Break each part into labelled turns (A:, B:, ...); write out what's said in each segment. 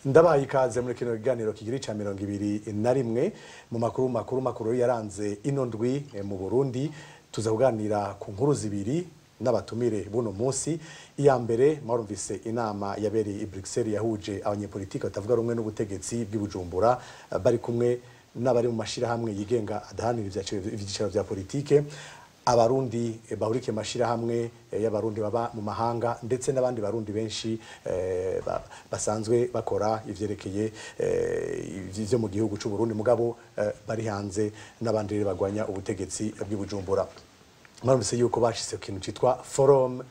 A: Ndabaye ikaze muri kino kiganiro kigira ica 21 mu makuru makuru makuru yaranze ino ndwi mu Burundi. Tuza kuganira ku nkuru zibiri n'abatumire buno munsi. Iya mbere, mwarumvise inama yabereye i Bruxelles yahuje abanyepolitike batavuga rumwe n'ubutegetsi bw'i Bujumbura, bari kumwe n'abari mu mashirahamwe yigenga adahanira ivyicaro vya politike, Abarundi bahurikiye mashirahamwe y'Abarundi baba mu mahanga, ndetse n'abandi Barundi benshi basanzwe bakora ivyerekeye ivyo mu gihugu c'u Burundi mugabo bari hanze, n'abandi rero bagwanya ubutegetsi bw'i Bujumbura. Mwarumvise yuko bashyize ku kintu citwa Forum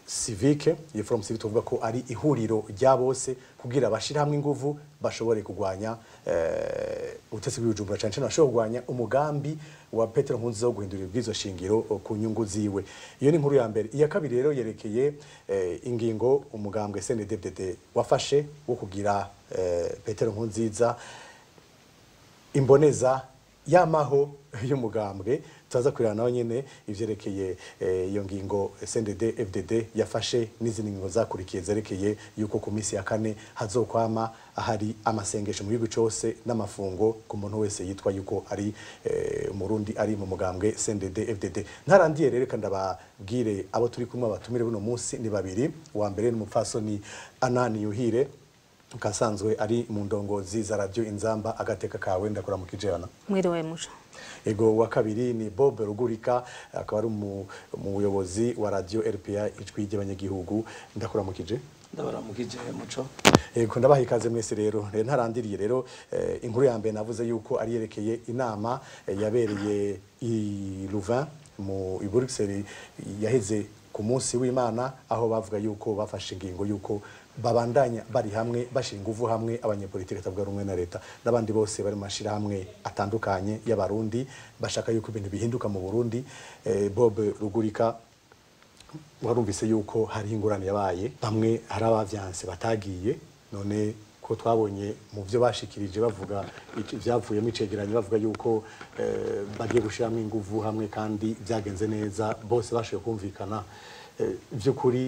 A: Civique. Iyo Forum Civique tuvuga ko ari ihuriro rya bose kugira bashire hamwe inguvu bashobore kugwanya ubutegetsi bw'i Bujumbura, cane cane bashobore kugwanya umugambi wa Petero Nkurunziza wo guhindura ibwirizwa shingiro ku nyungu ziwe. Iyo ni inkuru ya mbere. Iya kabiri rero yerekeye ingingo umugambwe CNDD-FDD wafashe wo kugira Petero Nkurunziza imboneza yamaho y'umugambwe. Turaza kureba naho nyene ivyerekeye iyo ngingo CNDD FDD yafashe n'izindi ngingo zakurikiye zerekeye yuko ku minsi ya kane hazokwama ahari amasengesho mu gihugu cose n'amafungo ku muntu wese yitwa yuko ari Umurundi ari mu mugambwe CNDD FDD. Ntarandiye rero, kandi ndababwire abo turi kumwe. Abatumire buno munsi ni babiri. Uwa mbere ni umupfasoni Anani Yuhire, kasanzwe ari mu ndongozi za Radio Inzamba Agateka Kawe. Ndakuramukije, Ana.
B: Mwiriwe, Muco.
A: Ego, wa kabiri ni Bob Rugurika, akaba ari umuyobozi wa Radio RPA, Ijwi ry'Abanyagihugu. Ndakuramukije.
C: Ndabaramukije, Muco.
A: Ego, ndabaha ikaze mwese rero. Rero ntarandiriye rero, inkuru ya mbere navuze yuko ari yerekeye inama yabereye i Louvain mu i Bruxelles yaheze ku munsi w'Imana, aho bavuga yuko bafashe ingingo yuko babandanya bari hamwe, bashira inguvu hamwe, abanyepolitike batavuga rumwe na leta n'abandi bose bari mu mashirahamwe atandukanye y'Abarundi bashaka yuko ibintu bihinduka mu Burundi. Bob Rugurika, warumvise yuko hari ingorane yabaye, bamwe hari abavyanse batagiye. None ko twabonye mu byo bashikirije bavuga ivyavuyemo icegeranyo, bavuga yuko bagiye gushiramo inguvu hamwe kandi byagenze neza, bose bashoboye kumvikana, vy'ukuri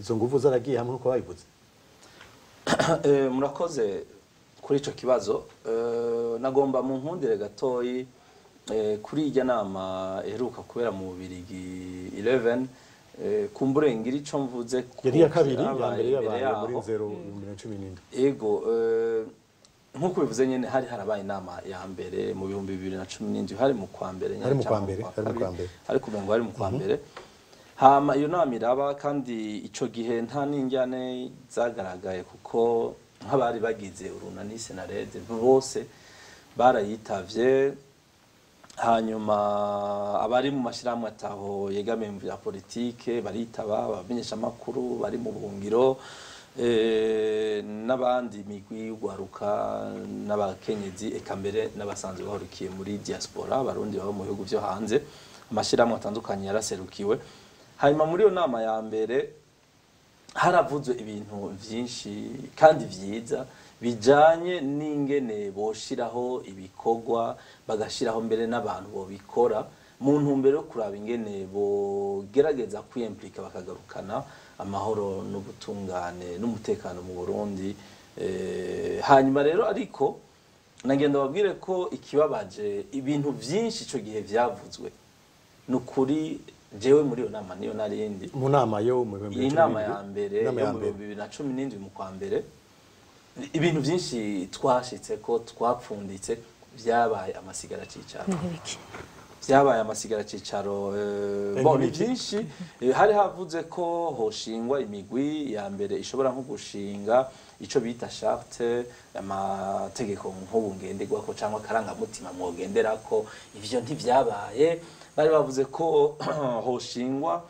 A: izo nguvu zaragiye hamwe nkuko babivuze?
C: Murakoze kuri ico kibazo. Nagomba mu nkundire gatoyi kuri irya nama iheruka kubera mu Bubirigi 11, kumbure ngira ico mvuze ku
A: Yari iya kabiri, iya
C: vyabaye
A: mbere
C: imbere
A: yabaye muri
C: yaho.
A: nzero 2017.
C: Ego, nkuko bivuze nyene, hari harabaye inama ya mbere mu 2017, hari mu kwa mbere nyene
A: Hari mu kwa
C: canke
A: mbere,
C: mu kwa
A: hari mu kwa
C: kabiri.
A: mbere.
C: Ariko umengo hari mu kwa mbere. Hama iyo nama iraba, kandi ico gihe nta n'injyane zagaragaye, kuko nk'abari bagize urunani Senarede bose barayitavye. Hanyuma abari mu mashyirahamwe ataho yegamiye mu bya politike baritaba, abamenyeshamakuru bari mu buhungiro, n'abandi migwi y'ugwaruka n'abakenyezi, eka mbere n'abasanzwe bahurikiye muri diaspora, Abarundi baba mu bihugu vyo hanze. Amashyirahamwe atandukanye yaraserukiwe. Hanyuma muri iyo nama ya mbere haravuzwe ibintu vyinshi kandi vyiza bijanye n'ingene boshiraho ibikorwa, bagashiraho mbere n'abantu bobikora, mu ntumbero yo kuraba ingene bogerageza kwiyimplika bakagarukana amahoro n'ubutungane n'umutekano mu Burundi. Hanyuma rero ariko nagenda babwire ko ikibabaje, ibintu vyinshi ico gihe vyavuzwe, ni ukuri jewe muri iyo nama niyo narindi.
A: Mu nama yo mu
C: Iyi nama ya mbere
A: Inama
C: yo
A: ya
C: mu
A: mbere.
C: 2017 mu kwa mbere, ibintu byinshi twashitse ko twapfunditse byabaye amasigara cicaro.
B: Nk'ibiki?
C: Byabaye amasigara cicaro. Bon, ni
A: Nk'ibiki?
C: byinshi. Hari havuze ko hoshingwa imigwi ya mbere ishobora nko gushinga ico bita charte, amategeko nk'ubu ngenderwako cyangwa akarangamutima mwogenderako. Ivyo ntivyabaye. Bari bavuze ko hoshingwa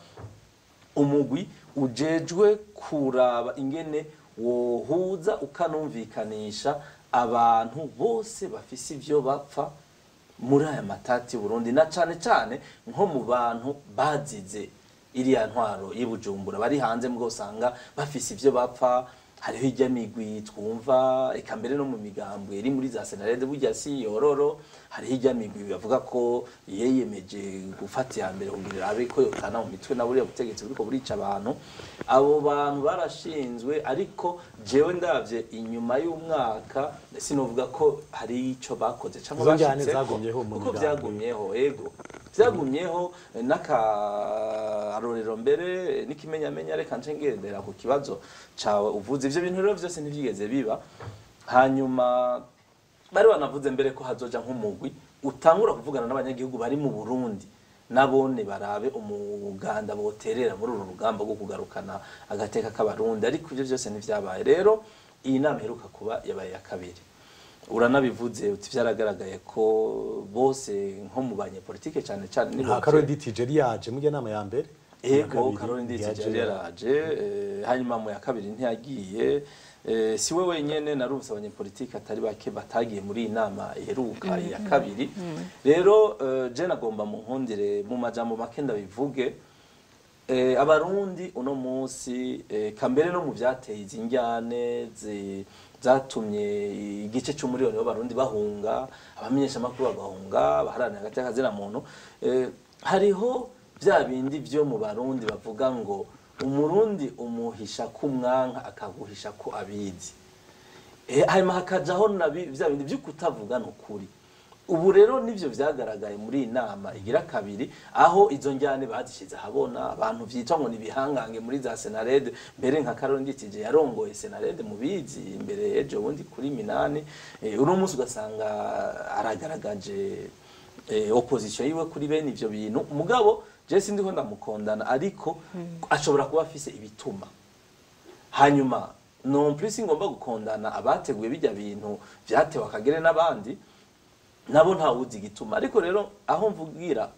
C: umugwi ujejwe kuraba ingene wohuza ukanumvikanisha abantu bose bafise ivyo bapfa muri aya matati y'Uburundi, na cane cane nko mu bantu bazize iriya ntwaro y'i Bujumbura bari hanze, mbwo usanga bafise ivyo bapfa. Hariho ijya migwi twumva, eka mbere no mu migambwe iri muri za CNARED, burya si yororo, hariho ijya migwi bavuga ko yeyemeje gufata iya mbere kugira abe ko yotana mu mitwe na buriya butegetsi buriko burica abantu. Abo bantu barashinzwe, ariko jewe ndavye inyuma y'umwaka sinovuga ko hari ico bakoze cyangwa
A: Izo njyane
C: bashitseko,
A: zagumyeho mu
C: kuko
A: migambwe.
C: Vyagumyeho, ego, vyagumyeho n'akarorero mbere n'ikimenyamenya. Reka nce ngendera ku kibazo cawe uvuze. Ivyo bintu rero vyose ntivyigeze biba. Hanyuma bari banavuze mbere ko hazoja nk'umugwi utangura kuvugana n'abanyagihugu bari mu Burundi, nabone barabe umuganda boterera muri uru rugamba rwo kugarukana agateka k'Abarundi, ariko ivyo vyose ntivyabaye. Rero iyi nama iheruka kuba yabaye iya kabiri. Uranabivuze uti vyaragaragaye ko bose nko mu banyepolitike cyane cyane nibo
A: Nta Karori Nditije yari yaje muri iyo nama ya mbere. Iya
C: Ego,
A: kabiri
C: Karori Nditije
A: ntiyaje.
C: Yari yaraje, hanyuma mu ya kabiri ntiyagiye. Si we wenyene, narumvise abanyepolitike atari bake batagiye muri iyi nama iheruka ya kabiri. Rero je nagomba mu nkundire mu majambo make ndabivuge. Abarundi uno munsi, kambere no mu vyateye izi njyane zatumye igice c'umuriyoni w'Abarundi bahunga, abamenyeshamakuru bagahunga, abaharanira agateka kazina muntu, hariho vya bindi vyo mu Barundi bavuga ngo umurundi umuhisha ko umwanka akaguhisha ko abizi. Hanyuma hakajaho na vya bindi vyo kutavugana ukuri. Ubu rero nivyo vyagaragaye muri iyi nama igira kabiri, aho izo njyane bazishize ahabona, abantu vyitwa ngo ni ibihangange muri za CNARED, mbere nka Karoli Nditije yarongoye CNARED mubizi imbere ejo bundi kuri Minani, uno munsi ugasanga aragaragaje opposition yiwe kuri bene ivyo bintu. Mugabo je sindiho ndamukondana, ariko ashobora kuba afise ibituma. Hanyuma non plus ngomba gukondana abateguye bijya bintu vyatewe akagere n'abandi nabo, ntawuzi igituma. Ariko rero aho mvugira,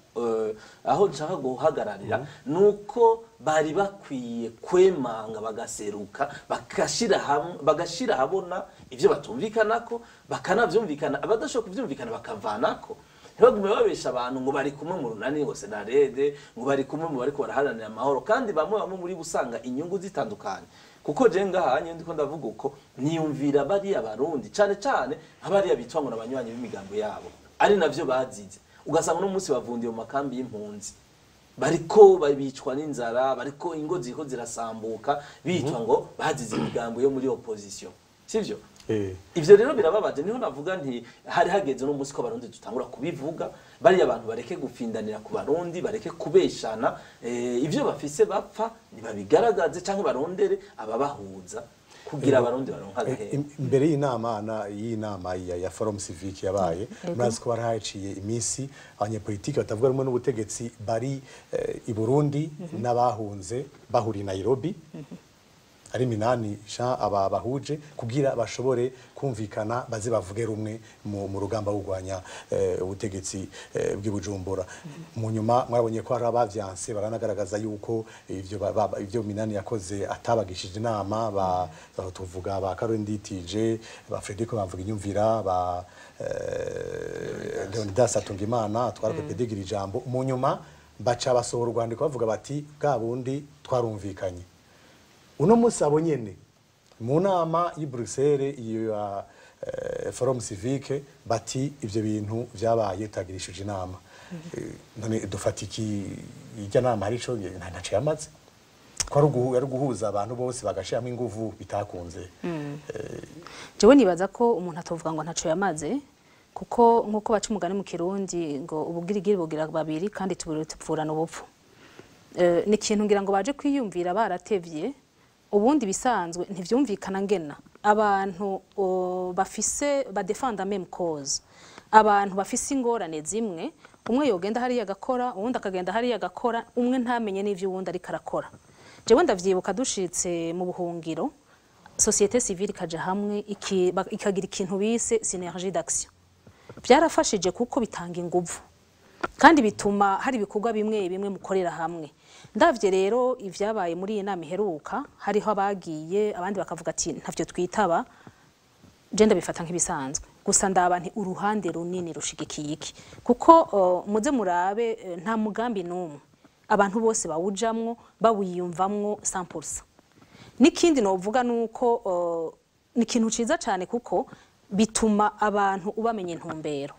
C: aho nshaka guhagararira, nuko bari bakwiye kwemanga, bagaseruka, bagashira hamwe, bagashira habona ivyo batumvikanako, bakanavyumvikana, abadashobora kuvyumvikana bakavanako, ntibagume babesha abantu ngo bari kumwe mu runani, ngo CNARED, ngo bari kumwe mu bariko baraharanira amahoro, kandi bamwe bamwe muri busanga inyungu zitandukanye. Kuko je ngaha nye ndiko ndavuga uko niyumvira bariya Barundi, cane cane nk'abariya bitwa ngo n'abanywanyi b'imigambo yabo, ari navyo bazize, ugasanga uno munsi bavundiye mu makambi y'impunzi, bariko babicwa n'inzara, bariko ingo ziriko zirasambuka, bitwa ngo bazize imigambo yo muri opposition, sivyo? Ivyo rero birababaje. Niho navuga nti hari hageze no munsi ko Abarundi dutangura kubivuga, bariya abantu bareke gufindanira ku Barundi, bareke kubeshana. Ivyo bafise bapfa nibabigaragaze canke barondere ababahuza kugira Abarundi baronka agahembe.
A: Imbere y'inama y'i nama ya Forum Civique yabaye, murazi ko bari haciye iminsi abanyepolitiki batavuga rumwe n'ubutegetsi bari i Burundi n'abahunze bahuriye i Nairobi, ari Minani Jean aba bahuje kugira bashobore kumvikana, baze bavuge rumwe mu rugamba rwo kurwanya ubutegetsi bw'i Bujumbura. Mu nyuma mwabonye ko hari abavyanse, baranagaragaza yuko ivyo Minani yakoze atabagishije inama, ba tuvuga ba Karoli Nditije, ba Frederico Bamvuginyumvira, ba Leonidas Hatungimana atwara PPD Ijambo. Mu nyuma baca basohora urwandiko bavuga bati bwa bundi twarumvikanye. Uno munsi abo nyene mu nama y'i Bruxelles, iyo ya Forum Civique, bati ivyo bintu vyabaye tutagirishije inama. None dufata iki? Irya nama hari ico ntaco yamaze, ko ari uguhuza abantu bose bagashiramo inguvu, bitakunze.
B: Jewe nibaza ko umuntu atovuga ngo ntaco yamaze, kuko nkuko baca umugani mu Kirundi ngo ubugirigiri bugira babiri kandi tubiri tupfurana ubupfu. Ni ikintu ngira ngo baje kwiyumvira baratevye. Ubundi bisanzwe ntivyumvikana ngena abantu bafise badefenda même cause, abantu bafise ingorane zimwe, umwe yogenda hariya agakora, uwundi akagenda hariya agakora, umwe ntamenye n'ivyo uwundi ariko arakora. Jewe ndavyibuka dushitse mu buhungiro, société civile ikaja hamwe, ikagira ikintu bise synergie d'action. Byarafashije kuko bitanga inguvu kandi bituma hari ibikorwa bimwe bimwe mukorera hamwe. Ndavye rero ivyabaye muri iyi nama iheruka, hariho abagiye, abandi bakavuga ati ntavyo twitaba. Je ndabifata nk'ibisanzwe, gusa ndaba nti uruhande runini rushigikiye iki, kuko muze murabe, nta mugambi n'umwe abantu bose bawujamwo bawiyumvamwo 100%. N'ikindi novuga nuko ni ikintu ciza cane, kuko bituma abantu ubamenya intumbero.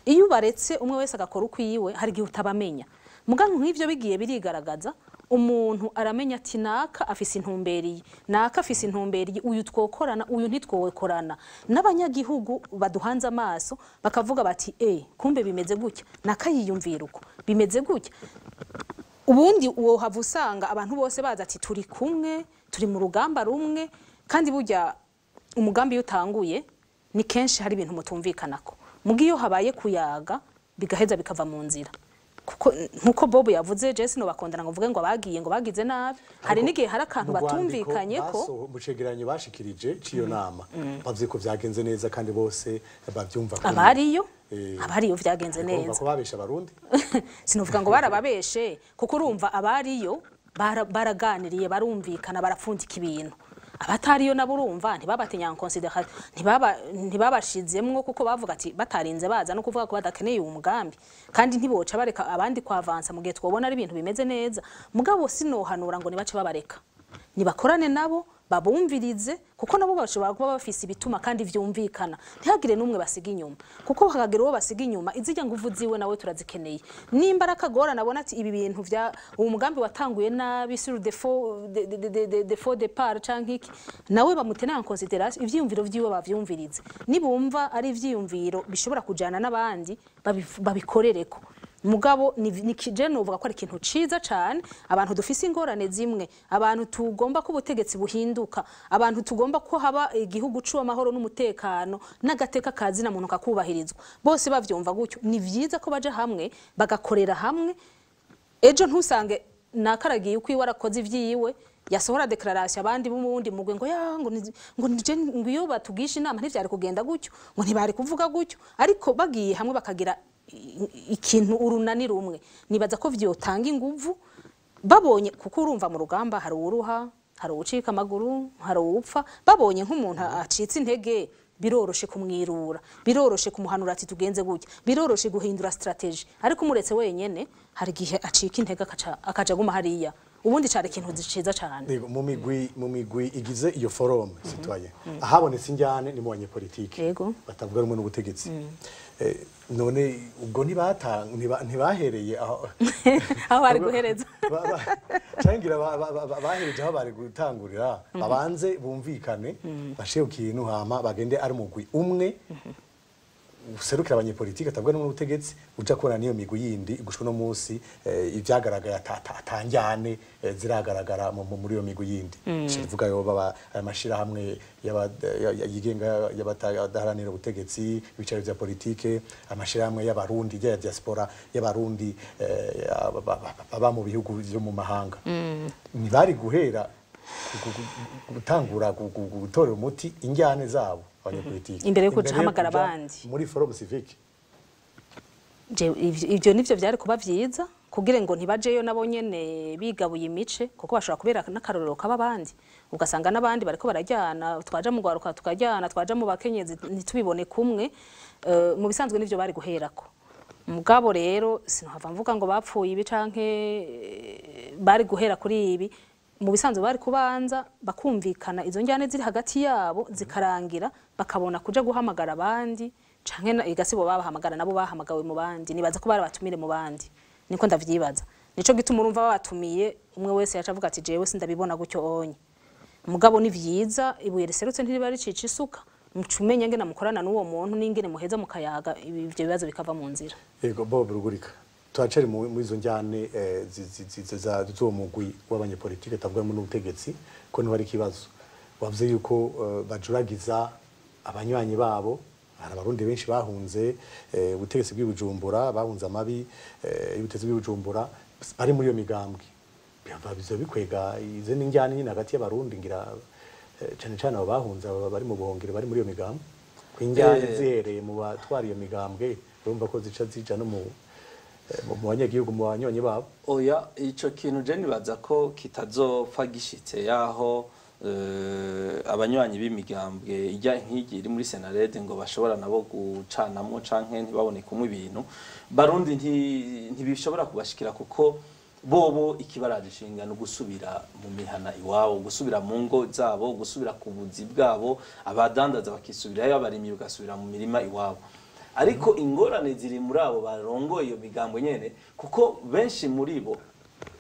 B: Iyo ubaretse umwe wese agakora ukwiwe, hari igihe utabamenya. Muga nk'ivyo bigiye birigaragaza, umuntu aramenya ati naka afise intumbero iyi, naka afise intumbero iyi, uyu twokorana, uyu ntitwokorana. N'abanyagihugu baduhanze amaso bakavuga bati: "E, kumbe bimeze gutya, naka yiyumvira uko, bimeze gutya." Ubundi wohava usanga abantu bose baza ati turi kumwe, turi mu rugamba rumwe. Kandi burya umugambi iyo utanguye, ni kenshi hari ibintu mutumvikanako. Muga iyo habaye kuyaga, bigaheza bikava mu nzira, kuko nkuko Bob yavuze, Jesse no bakondana ngo mvuge ngo abagiye ngo bagize nabi, hari n'igihe hari akantu
A: Mu rwandiko
B: batumvikanye ko.
A: Mu cegeranyo bashikirije c'iyo nama, bavuze ko vyagenze neza kandi bose bavyumva kumwe.
B: Abariyo, abariyo vyagenze
A: Ariko urumva
B: neza.
A: ko babesha Abarundi.
B: Sinovuga ngo barababeshe, kuko urumva abariyo baraganiriye, barumvikana, barapfundika ibintu. Abatariyo nabo urumva ntibabatinya en considération, ntibabashizemwo, kuko bavuga ati batarinze baza no kuvuga ko badakeneye uwo mugambi, kandi ntiboca bareka abandi kwavansa mu gihe twobona ari ibintu bimeze neza. Mugabo sinohanura ngo nibace babareka, nibakorane nabo, babumvirize, kuko nabo bashobora kuba bafise ibituma kandi vyumvikana. Ntihagire n'umwe basiga inyuma, kuko hakagira uwo basiga inyuma, izijya nguvu ziwe nawe turazikeneye. Nimba ari akagorane abona ati ibi bintu vya uwo mugambi watanguye nabi sur défaut de faux départ canke iki, nawe bamutene en considération, ivyiyumviro vyiwe bavyumvirize. Nibumva ari ivyiyumviro bishobora kujana n'abandi, babikorereko. Mugabo ni kije novuga ko ari ikintu ciza cane. Abantu dufise ingorane zimwe, abantu tugomba ko ubutegetsi buhinduka, abantu tugomba ko haba igihugu c'amahoro n'umutekano n'agateka kazina muntu kakubahirizwa, bose bavyumva gutyo, ni vyiza ko baja hamwe, bagakorera hamwe. Ejo ntusange nakaragiye uko iwe arakoze ivyiwe, yasohora déclaration, abandi b'umuwundi mugwe ngo ya ngo nije, ngo iyo batugisha inama ntivyari kugenda gutyo, ngo ntibari kuvuga gutyo. Ariko bagiye hamwe bakagira ikintu, urunani rumwe, nibaza ko vyotanga inguvu. Babonye, kuko urumva mu rugamba hari uwuruha, hari uwucika amaguru, hari uwupfa. Babonye nk'umuntu acitse intege, biroroshe kumwirura, biroroshe kumuhanura ati tugenze gutya, biroroshe guhindura stratégie. Ariko umuretse wenyene, hari igihe acika intege, akaca aguma hariya. Ubundi cari ikintu ciza cane.
A: Yego, mu migwi igize iyo forum citoyen, ahabonetse injyane ni mu banyepolitike batavuga rumwe n'ubutegetsi. None ubwo ntibahereye aho
B: aho bari guhereza?
A: Cangira bahereje aho bari gutangurira, babanze bumvikane, bashire ku kintu, hama bagende ari umugwi umwe userukira abanyepolitike atavuga rumwe n'ubutegetsi, uja kubona n'iyo migwi yindi. Gushika uno munsi ivyagaragaye atanjyane ziragaragara muri iyo migwi yindi. Tuvuga yo baba aya mashirahamwe yigenga y'abadaharanira ubutegetsi, ibicaro vya politike, amashirahamwe y'Abarundi ya diaspora, y'Abarundi baba mu bihugu vyo mu mahanga, ntibari guhera gutangura gutorera umuti injyane zabo abanyepolitike
B: imbere yo kuja hamagara
A: kuja
B: abandi
A: muri forum civique?
B: Ivyo nivyo vyari kuba vyiza, kugira ngo ntibajeyo nabo nyene bigabuye imice, kuko bashobora kubera n'akarorero kaba abandi, ugasanga n'abandi bariko barajyana, twaja mu gwaruka tukajyana, twaja mu bakenyezi ntitubibone kumwe. Mu bisanzwe nivyo bari guherako. Mugabo rero sinohava mvuga ngo bapfuye ibi canke bari guhera kuri ibi. Mu bisanzwe bari kubanza bakumvikana, izo njyane ziri hagati yabo zikarangira, bakabona kuja guhamagara abandi, canke igasibo babahamagara nabo bahamagawe mu bandi. Nibaza ko barabatumire mu bandi, niko ndavyibaza. Nico gituma urumva babatumiye, umwe wese yaca avuga ati jewe sindabibona gutyo onye. Mugabo ni vyiza, ibuye riserutse ntiriba ricica isuka. Mucumenye ngene mukorana n'uwo muntu n'ingene muheza mukayaga, ivyo bibazo bikava mu nzira.
A: Yego, Bob Rugurika, turacari muri izo njyane z'uwo mugwi w'abanyepolitike atavuga n'ubutegetsi, ko niho hari ikibazo. Wavuze yuko bajuragiza abanywanyi babo. Hari Abarundi benshi bahunze ubutegetsi bw'i Bujumbura, bahunze amabi y'ubutegetsi bw'i Bujumbura, bari muri iyo migambwe. Biba bizo bikwega izo n'injyane nyine hagati y'Abarundi, ngira cane cane abo bahunze, abo bari mu buhungiro bari muri iyo migambwe, kw'injyane zihereye mu batwara iyo migambwe, urumva ko zica zija no mu banyagihugu, mu banywanyi babo.
C: Oya, ico kintu je nibaza ko kitazopfa gishitse yaho abanywanyi b'imigambwe ijya nk'igi iri muri CNARED ngo bashobora nabo gucanamwo canke ntibabone kumwe ibintu. Barundi ntibishobora kubashikira, kuko Bobo ikibaraje ishinga no gusubira mu mihana iwabo, gusubira mu ngo zabo, gusubira ku buzi bwabo, abadandaza bakisubirayo, abarimyi bagasubira mu mirima iwabo. Ariko ingorane ziri muri abo barongoye iyo migambo nyene, kuko benshi muri bo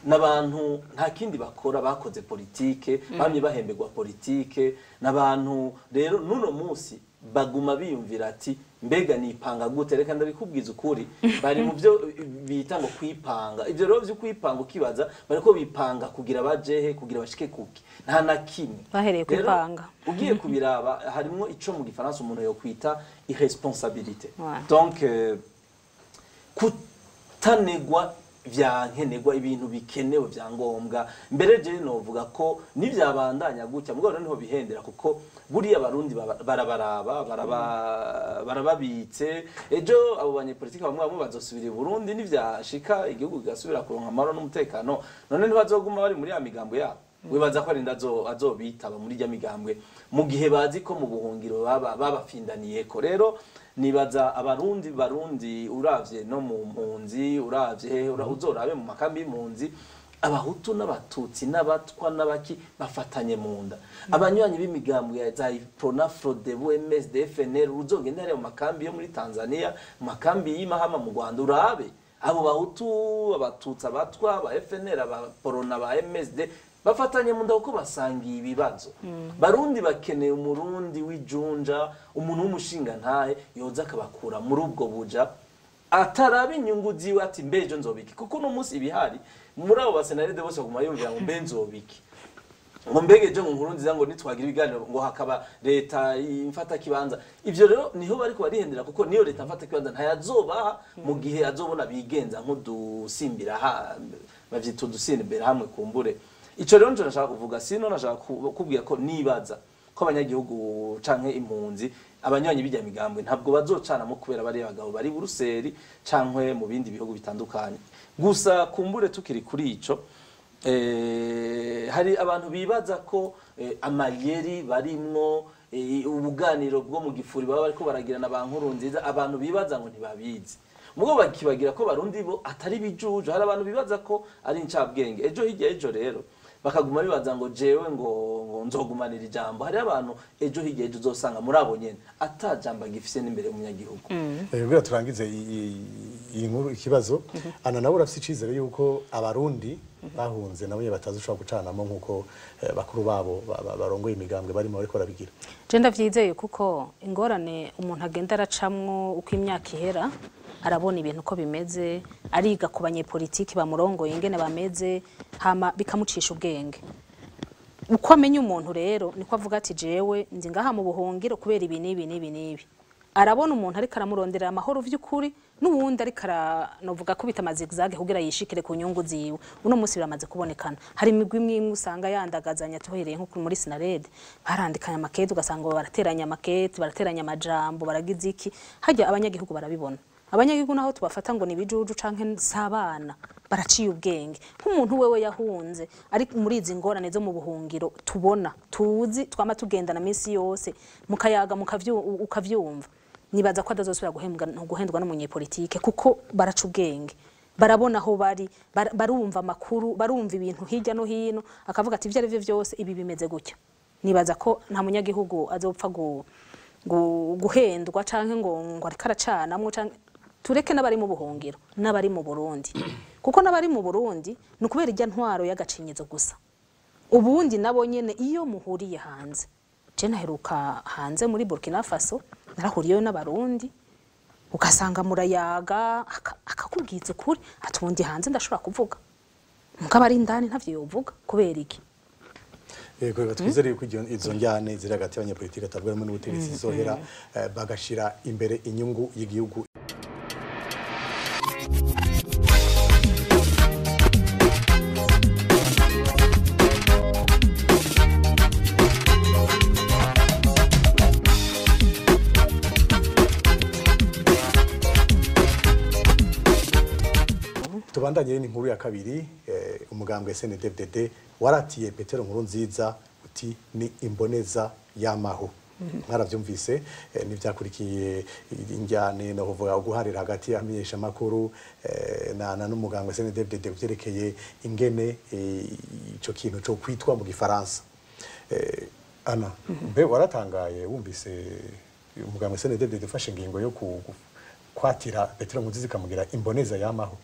C: n'abantu nta kindi bakora, bakoze politike, bamye bahemberwa politike. N'abantu rero n'uno munsi baguma biyumvira ati mbega nipanga gute? Reka ndabikubwiza ukuri, bari mu byo bita ngo kwipanga. Ibyo rero byo kwipanga, ukibaza bariko bipanga kugira bajehe, kugira bashike kuki? Nta na kimwe.
B: Bahereye
C: Rero,
B: kwipanga.
C: ugiye kubiraba, harimwo ico mu gifaransa umuntu yo kwita irresponsabilité. Donc kutanegwa vya nkenerwa, ibintu bikenewe vya ngombwa. Mbere je novuga ko nivyabandanya gutya, mugabo niho bihendera, kuko buriya abarundi barabaraba, barababitse. Ejo abo banyepolitiki bamwe bamwe bazosubira i Burundi, nivyashika igihugu kigasubira kuronka amahoro n'umutekano. None ntibazoguma bari muri ya migambo yabo? Wibaza ko arinda azobitaba muri rya migambwe mu gihe bazi ko mu buhungiro baba babafindaniyeko? Rero nibaza abarundi, barundi uravye no mu mpunzi, uravye hehe, uzorabe mu makambi y'impunzi, abahutu n'abatutsi n'abatwa n'abaki bafatanye mu nda. Abanywanyi b'imigambwe ya za Uprona, Frodebu, MSD, FNL, uzogenda hariya mu makambi yo muri Tanzania, mu makambi y'Imahama mu Rwanda, urabe abo bahutu, abatutsi, abatwa, aba FNL, abaporona, ba MSD, bafatanye mu nda kuko basangiye ibibazo. Barundi bakeneye umurundi w'ijunja, umuntu w'umushinga ntahe yoza akabakura muri ubwo buja, ataraba inyungu ziwe ati mbe ejo nzobiki? Kuko uno munsi ibihari muri abo basenarede bose baguma yumvira ngo mbe nzobiki, ngo mbege ejo ngo nkuru nziza, ngo nitwagira ibiganiro ngo hakaba leta imfata kibanza. Ivyo rero niho bariko barihendera, kuko niyo leta mfata kibanza ntayazobaha mu gihe azobona bigenza nk'udusimbira ha bavyita udusimbira hamwe. Kumbure ico rero nico nashaka kuvuga. Sino nashaka kubwira ko nibaza ko abanyagihugu canke impunzi, abanywanyi bijya migambwe, ntabwo bazocanamo kubera bari abagabo bari Buruseli canke mu bindi bihugu bitandukanye. Gusa kumbure tukiri kuri ico, hari abantu bibaza ko amayeri barimwo, ubuganiro bwo mu gifuri baba bariko baragirana ba nkuru nziza, abantu bibaza ngo ntibabizi. Mugo bakibagira ko barundi bo atari bijuju. Hari abantu bibaza ko ari incabwenge, ejo hirya ejo rero bakaguma bibaza ngo jewe ngo nzogumanira ijambo. Hari abantu ejo hirya ejo uzosanga muri abo nyene ata jambo agifise n'imbere y'umunyagihugu.
A: Kugira turangize iyi nkuru, ikibazo ana nawe, urafise icizere yuko abarundi bahunze nabo nyene batazi ushobora gucanamo nk'uko bakuru babo barongoye imigambwe barimo bariko barabigira?
B: Je ndavyizeye, kuko ingorane umuntu agenda aracamwo uko imyaka ihera, arabona ibintu uko bimeze, ariga ku banyepolitiki bamurongoye ingene bameze, hama bikamucisha ubwenge. Uko amenya umuntu rero niko avuga ati jewe ndi ngaha mu buhungiro kubera ibi n'ibi n'ibi n'ibi. Arabona umuntu ariko aramuronderera amahoro vy'ukuri n'uwundi ariko aranovuga kubita amazigzag kugira yishikire ku nyungu ziwe. Uno munsi biramaze kubonekana, hari imigwi imwe imwe usanga yandagazanya. Tuhereye nko muri Sinarede, barandikanya amakete, ugasanga barateranya amakete, barateranya amajambo, baragize iki hajya. Abanyagihugu barabibona. Abanyagihugu naho tubafata ngo ni ibijuju canke s'abana, baraciye ubwenge. Nk'umuntu wewe yahunze ari muri izi ngorane zo mu buhungiro tubona, tuzi, twama tugendana minsi yose, mukayaga, ukavyumva, nibaza ko atazosubira guhendwa n'umunyepolitike, kuko baraca ubwenge, barabona aho bari, barumva amakuru, barumva ibintu hirya no hino, akavuga ati ibyo ari byo byose ibi bimeze gutya. Nibaza ko nta munyagihugu azopfa guhendwa canke ngo ariko aracanamwo. Canke tureke n'abari mu buhungiro n'abari mu Burundi, kuko n'abari mu Burundi ni ukubera irya ntwaro y'agacinyizo gusa. Ubundi nabo nyene iyo muhuriye hanze, je naheruka hanze muri Burkina Faso, narahuriyeyo n'abarundi, ugasanga murayaga, akakubwiza ukuri ati ubundi hanze ndashobora kuvuga, mugabo ari indani ntavyo yovuga. Kubera iki?
A: Yego, reka twizere yuko izo njyane ziri hagati y'abanyepolitiki atavuga rumwe n'ubutegetsi zizohera, bagashira imbere inyungu y'igihugu. Tubandanye n'inkuru ya kabiri. Umugambwe SNDD-FDD waratiye Petero Nkurunziza uti ni imboneza yamaho. Mwaravyumvise n'ivyakurikiye injyane no kuvuga uguharira hagati y'amenyesha makuru na n'umuganga CNDD-FDD kuvyerekeye ingene ico kintu co kwitwa mu gifaransa. Ana, mbe waratangaye wumvise umuganga CNDD-FDD ufashe ingingo yo kwatira Petero Nkurunziza ikamugira imboneza yamaho?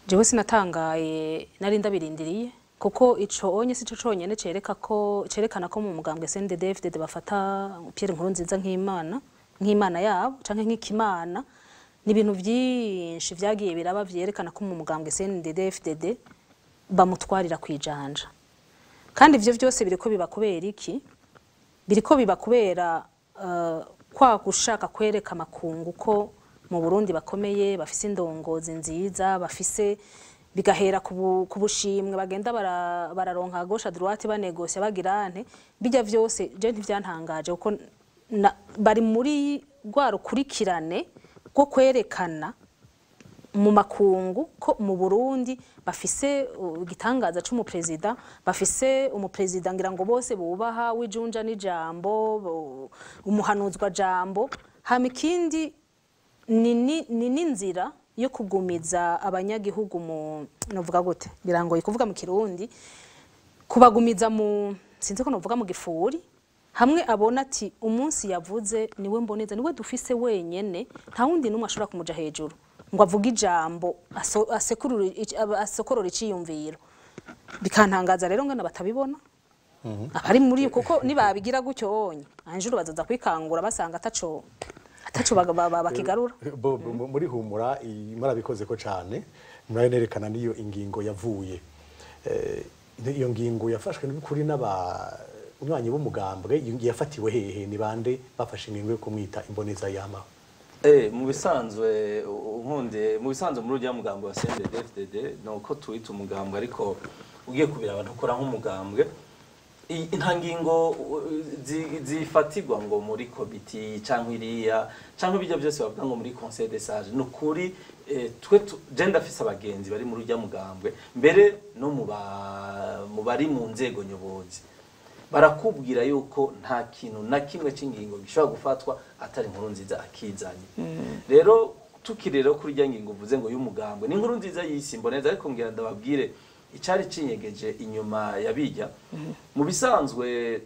B: Jewe sinatangaye, nari ndabirindiriye, kuko ico onye sico conyene cereka ko cerekana ko mu mugambwe CNDD-FDD bafata Pierre Nkurunziza nk'imana yabo canke nk'ikimana. Ni ibintu vyinshi vyagiye biraba vyerekana ko mu mugambwe CNDD-FDD bamutwarira kwijanja. Kandi ivyo vyose biriko biba kubera iki? Biriko biba kubera kwa gushaka kwereka amakungu ko mu Burundi bakomeye, bafise indongozi nziza, bafise bigahera ku bushimwe bagenda bararonka gauche à droite, banegosia bagirante bijya vyose. Je ntivyantangaje kuko bari muri rwa rukurikirane rwo kwerekana mu makungu ko mu Burundi bafise igitangaza c'umuprezida, bafise umuprezida ngira ngo bose bubaha, w'ijunja n'ijambo, umuhanuzwa jambo. Hama ikindi ni n'inzira yo kugumiza abanyagihugu mu, novuga gute, ngira ngo ikuvuga mu Kirundi, kubagumiza mu, sinzi ko novuga mu gifuri, hamwe abona ati umunsi yavuze niwe mboneza, niwe dufise wenyene, nta wundi numwe ashobora kumuja hejuru ngo avuge ijambo asokorora iciyumviro. Bikantangaza rero ngana batabibona abari muri, kuko nibabigira gutyo onye anjuru bazaza kwikangura basanga ataco bakigarura.
A: Muri Humura murabikoze ko cane, muranerekana niyo ingingo yavuye. Iyo ngingo yafashwe n'ukuri n'abanywanyi b'umugambwe, yafatiwe hehe? Ni bande bafashe ingingo yo kumwita imboneza yamaho?
C: Mu bisanzwe nkunde, mu bisanzwe muri urya mugambwe wa CNDD-FDD, nuko tuwita umugambwe, ariko ugiye kubira abantu ukora nk'umugambwe, nta ngingo zifatirwa ngo muri komiti canke iriya canke ibyo byose bavuga ngo muri conseil des sages. Nukuri twe je ndafise abagenzi bari muri urya mugambwe, mbere no mu bari mu nzego nyobozi, barakubwira yuko nta kintu na kimwe c'ingingo gishobora gufatwa atari Nkurunziza akizanye. Rero tukiri rero kuri rya ngingo uvuze ngo y'umugambwe, ni Nkurunziza yisi imboneza, ariko ngira ndababwire icari cinyegeje inyuma ya bijya. Mu bisanzwe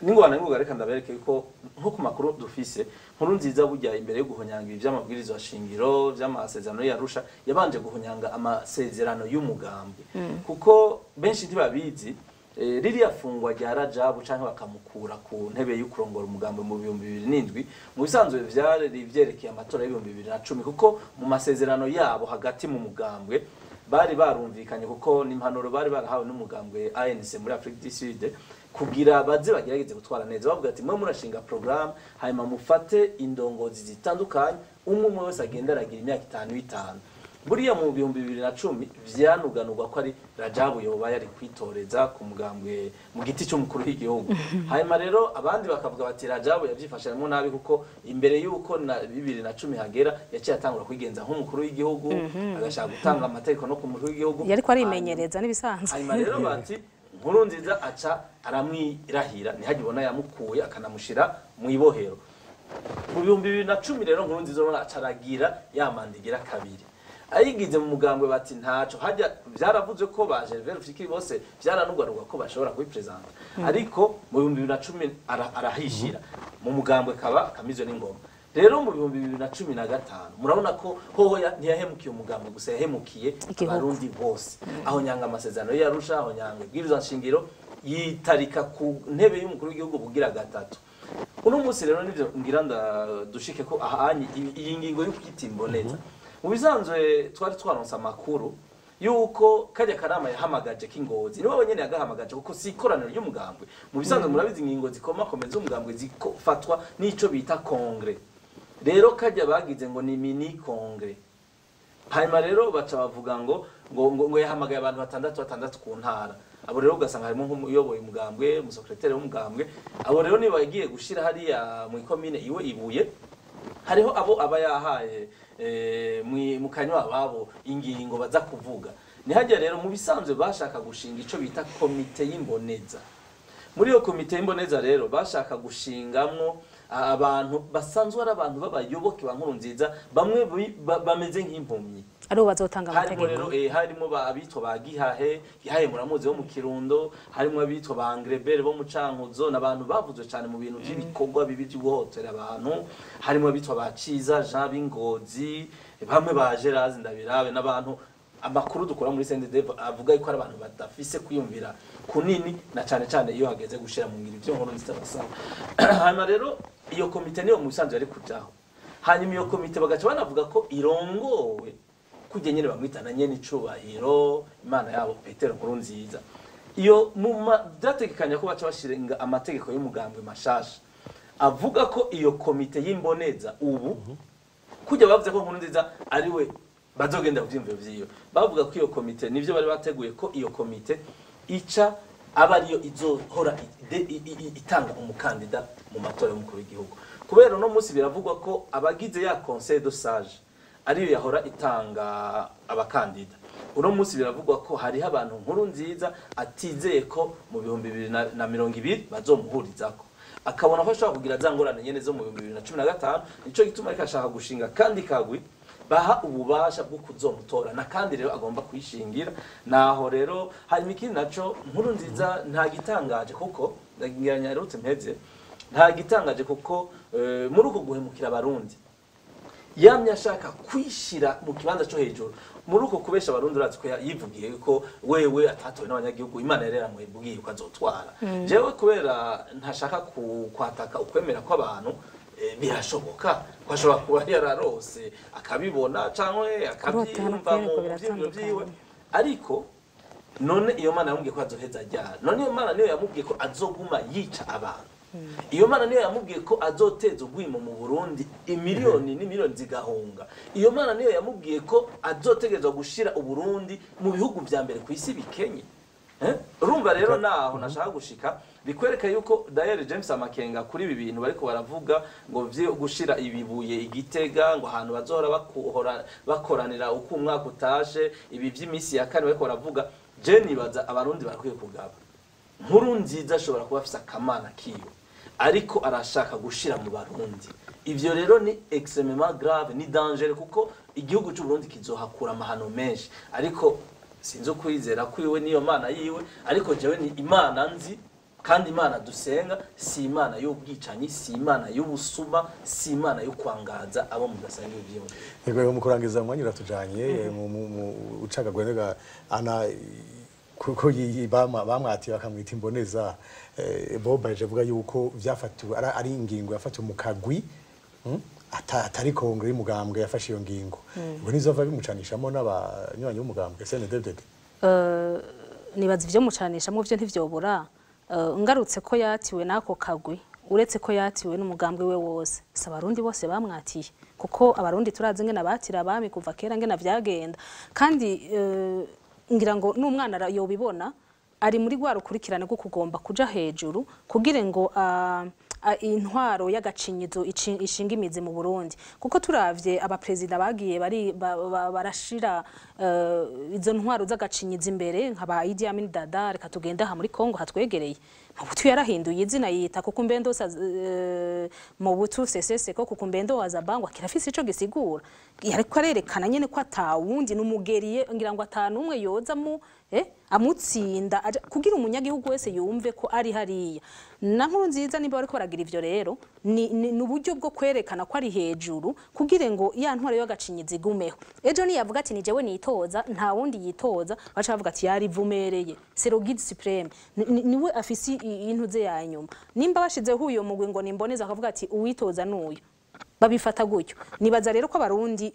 C: ningwana ngoga, reka ndabereke yuko nko ku makuru dufise, Nkurunziza burya imbere yo guhonyanga ibi vy'amabwirizwa shingiro vy'amasezerano y'Arusha, yabanje guhonyanga amasezerano y'umugambwe, kuko benshi ntibabizi. Ririya fungwa rya Rajabu canke bakamukura ku ntebe y'ukurongora umugambwe mu 2007, mu bisanzwe vyari vyerekeye amatora y'ibihumbi 2010, kuko mu masezerano yabo hagati mu mugambwe bari barumvikanye, kuko n'impanuro bari barahawe n'umugambwe ANC muri Afrique du Sud, kugira baze bagerageze gutwara neza. Bavuga ati mwe murashinga programme, hanyuma mufate indongozi zitandukanye, umwe umwe wese agenda aragira imyaka itanu itanu. Buriya mu 2010 vyanuganurwa ko ari Rajabu yoba yari kwitoreza ku mugambwe mu giti cy'umukuru w'igihugu. Hanyuma rero abandi bakavuga bati Rajabu yavyifashemo nabi, kuko imbere yuko na 2010 hagera yaciye atangura kwigenza nk'umukuru w'igihugu, agashaka gutanga amategeko no ku mukuru w'igihugu.
B: Yariko arimenyereza n'ibisanzwe.
C: Hanyuma rero bati Nkurunziza aca aramwirahira, ntihagibona yamukuye akanamushira mu ibohero. Mu 2010 rero Nkurunziza urabona aca aragira ya manda igira kabiri, ayigize mu mugambwe bati ntaco hajya. Vyaravuzwe ko ba Gervais Rufyikiri bose vyaranugwanugwa ko bashobora kubipresenta, ariko mu 2010 arahishira mu mugambwe kaba kamizwe n'ingoma. Rero mu 2015 murabona ko hoho ntiyahemukiye umugambwe gusa, yahemukiye
B: Igihugu.
C: Abarundi bose, aho nyanga amasezerano y'Arusha, aho nyanga ibwirizwa nshingiro, yitarika ku ntebe y'umukuru w'igihugu bugira gatatu. Uno munsi rero nivyo ngira ndadushike ko ahanye iyi ngingo yo kwita imboneza. Mu bisanzwe twari twaronse amakuru yuko kajya karama yahamagaje k'ingozi, niwe wenyene yagahamagaje, kuko si ikoraniro ry'umugambwe. Mu bisanzwe murabizi ingingo zikomakomeza umugambwe zikofatwa n'ico bita kongre. Rero kajya bagize ngo ni mini kongre, hanyuma rero baca bavuga ngo yahamagaye abantu batandatu batandatu ku ntara. Abo rero ugasanga harimo nk'umuyoboye umugambwe, umusekreteri w'umugambwe. Abo rero niba yagiye gushira hariya mu ikomine iwe ibuye, hariho abo aba yahaye mu kanywa ababo ingingo baza kuvuga. Nihajya rero mu bisanzwe bashaka gushinga ico bita komite y'imboneza. Muri iyo komite y'imboneza rero bashaka gushingamwo abantu basanzwe ari abantu b'abayoboke ba Nkurunziza, bamwe bameze nk'impumyi,
B: aribo bazotanga
C: harimo
B: amategeko.
C: Rero harimo abitwa ba Gihahe, Gihahe muramuzi wo mu Kirundo, harimo abitwa ba Angrebere bo mu Cankuzo, n'abantu bavuzwe cyane mu bintu by'ibikorwa bibi byo guhotera abantu, harimo abitwa ba Ciza Jean Bingozi, bamwe ba Gerard Ndabirabe, n'abantu amakuru dukora muri CNDD avuga yuko ari abantu badafise kwiyumvira kunini, na cane cane iyo hageze gushira mu ngiro ivyo Nkurunziza basaba. Hanyuma rero iyo komite niyo mu bisanzwe yari kujaho. Hanyuma iyo komite bagaca banavuga ko irongowe kujya nyene bamwitana nyene icubahiro Imana yabo Petero Nkurunziza. Iyo byategekanya ko baca bashiringa amategeko y'umugambwe mashasha avuga ko iyo komite y'imboneza ubu kujya bavuze ko Nkurunziza ari we bazogenda ku vyiyumviro vyiwe, bavuga ko iyo komite nivyo bari bateguye ko iyo komite ica aba ariyo izohora itanga umukandida mu matora y'umukuru w'igihugu. Kubera uno munsi biravugwa ko abagize ya conseil de sage ariyo yahora itanga abakandida, uno munsi biravugwa ko hariho abantu Nkurunziza atizeye ko mu 2020 bazomuhurizako, akabona ko ashobora kugira za ngorane nyene zo mu 2015. Nico gituma ariko ashaka gushinga kandi kagwi baha ububasha bwo kuzomutora, na kandi rero agomba kwishingira. Naho rero hanyuma ikindi naco, Nkurunziza nta gitangaje kuko ngira yarutse mpeze, nta gitangaje kuko muri uko guhemukira Abarundi yamye ashaka kwishira mu kibanza cyo hejuru. Muri uko kubesha Abarundi, urazi ko yivugiye ko wewe atatowe n'abanyagihugu, Imana yari yaramubwiye ko azotwara. Jewe kubera ntashaka kwataka ukwemera kw'abantu, birashoboka ko ashobora kuba yararose akabibona canke akabyiyumva mu
B: kurota no
C: vyiyumviro vyiwe.
B: biratandukanye.
C: Ariko none iyo Mana yamubwiye ko azoheza ryari? None iyo Mana niyo yamubwiye ko azoguma yica abantu? Iyo Mana niyo yamubwiye ko azoteza urwimo mu Burundi, imiliyoni n'imiliyoni zigahunga? Iyo Mana niyo yamubwiye ko azotegerezwa gushira Uburundi mu bihugu vya mbere ku isi bikenye? Urumva rero naho nashaka gushika bikwereka yuko Daniel James amakenga kuri ibi bintu bariko baravuga ngo vyo gushira ibibuye igitega, ngo ahantu bazohora bakoranira uko umwaka utashe, ibi vy'imisi ya kane bariko baravuga, je nibaza Abarundi barakwiye kugaba. Nkurunziza ashobora kuba afise akamana kiwe, ariko arashaka gushira mu Barundi. Ivyo rero ni extrêmement grave, ni danger, kuko igihugu c'u Burundi kizohakura amahano menshi. Ariko sinzi ukwizera kwiwe niyo Mana yiwe, ariko jewe ni Imana nzi, kandi Imana dusenga si Imana y'ubwicanyi, si Imana y'ubusuma, si Imana yo kwangaza abo mudasangiye ivyiyumviro.
A: Yego, mu kurangiza umwanya uratujanye, mu ucagagwe ana kuko bamwatiye bakamwita imboneza, Boba yaje avuga yuko vyafatiwe ari ingingo yafatiwe mu kagwi, atari kongere y'umugambwe yafashe iyo ngingo. Ubwo nizova bimucanishamo n'abanywanyi b'umugambwe CNDD-FDD?
B: Nibaza ivyo mucanisha mu vyo ntivyobura. Ngarutse ko yatiwe n'ako kagwi, uretse ko yatiwe n'umugambwe we wose, si Abarundi bose bamwatiye, kuko Abarundi turazi ngene abatira abami kuva kera ngene vyagenda. Kandi ngira ngo n'umwana yobibona ari muri rwa rukurikirane rwo kugomba kuja hejuru kugira ngo intwaro y'agacinyizo ishinga imizi mu Burundi, kuko turavye abaperezida bagiye bari barashira izo ntwaro z'agacinyizo imbere nka ba Idi Amin Dada, reka tugende aha muri Kongo hatwegereye, Mobutu yarahinduye izina yita Kukumbendo, Mobutu Sese Seko Kukumbendo wa Zabangwa, kirafise ico gisigura. Yariko arerekana nyene ko atawundi n'umugeriye, ngira ngo atanumwe yoza mu amutsinda kugira umunyagihugu wese yumve ko ari hariya. Na Nkurunziza nimba bariko baragira ivyo rero ni uburyo bwo kwerekana ko ari hejuru kugira ngo ya ntwaro y'agacinyizo igumeho. Ejo niyavuga ati ni jewe nitoza, nta wundi yitoza, baca bavuga ati yarivumereye, c'est le guide suprême, niwe afisi intuze ya nyuma. Nimba bashizeho uyo mugwi ngo nimboneza, akavuga ati uwitoza nuyu, babifata gutyo. Nibaza rero ko Abarundi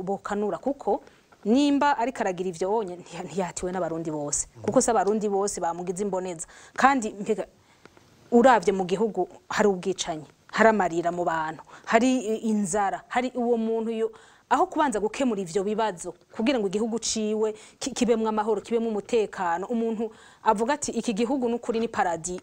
B: bokanura, kuko nimba ariko aragira ivyo onye ntiyatiwe n'Abarundi bose, kuko se Abarundi bose bamugize imboneza? Kandi mbega uravye mu gihugu hari ubwicanyi, hari amarira mu bantu, hari inzara, hari uwo muntu yo aho kubanza gukemura ivyo bibazo kugira ngo igihugu ciwe kibemwo amahoro, kibemwo umutekano, umuntu avuga ati iki gihugu n'ukuri ni paradis,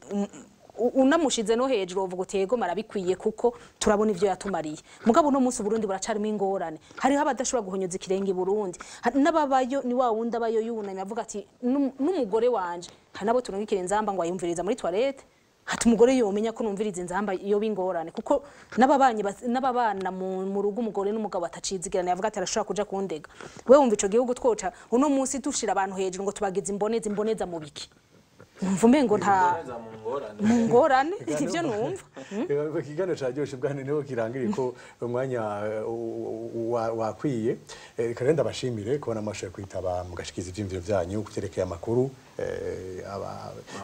B: unamushize no hejuru uvuga uti yego marabikwiye, kuko turabona ivyo yatumariye. Mugabo uno munsi Burundi buracarimo ingorane, hariho abadashobora guhonyoza ikirenge i Burundi, n'ababayo ni wa wundi abayo yunamye avuga ati n'umugore wanje, hari nabo turungikira inzamba ngo ayumviriza muri toilette. Hati umugore yomenya ko numviriza Inzamba iyo bingorane, kuko n'ababanyi n'ababana mu rugo, umugore n'umugabo batacizigirana, yavuga ati arashobora kuja kundega. We wumva ico gihugu twoca uno munsi dushira abantu hejuru ngo tubagize imboneza, imboneza mu biki? Numva umengo nta
C: Imboneza mu ngorane.
B: Mu ngorane, ivyo numva.
A: Ikiganiro cyaryoshe bwana, niho kirangiriye ko umwanya wakwiye. Reka rero ndabashimire kubona amashoboye kwitaba mugashikiza ivyiyumviro vyanyu ku vyerekeye amakuru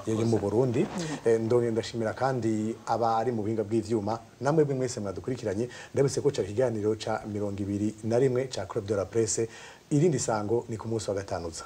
A: yo mu Burundi. Ndongera ndashimira kandi aba ari mu buhinga bw'ivyuma namwe bwe mwese mwadukurikiranye. Ndabise ko cari ikiganiro ca 21 ca Club de la Presse. Irindi sango ni ku munsi wa gatanu uza.